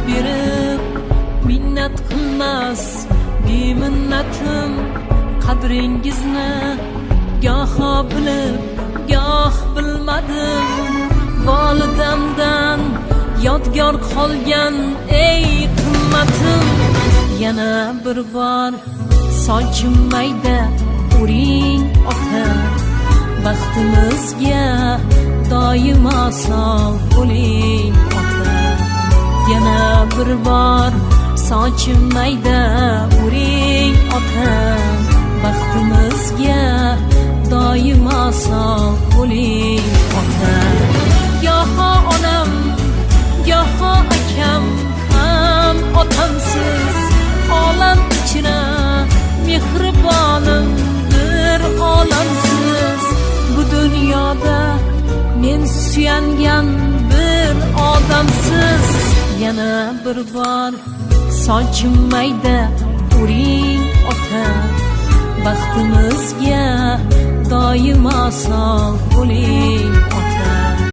Berib minnat qilmas beminnatim, qadringizni goho bilib, goh bilmadim. Volidamdan yodgor qolgan ey qimmatim, yana bir bor sochim mayda uring, ota. Baxtimizga doimo sog' bo'ling, ota. Yana bir bor sochim mayda uring, ota. Baxtimizga doimo sog' bo'ling, ota. Goho onam, goho akam ham otamsiz. Olam ichra mehribonim bir olamsiz. Bu dunyoda men suyangan bir odamsiz. Yana bir bor sochim mayda uring, ota. Baxtimizga doimo sog' bo'ling.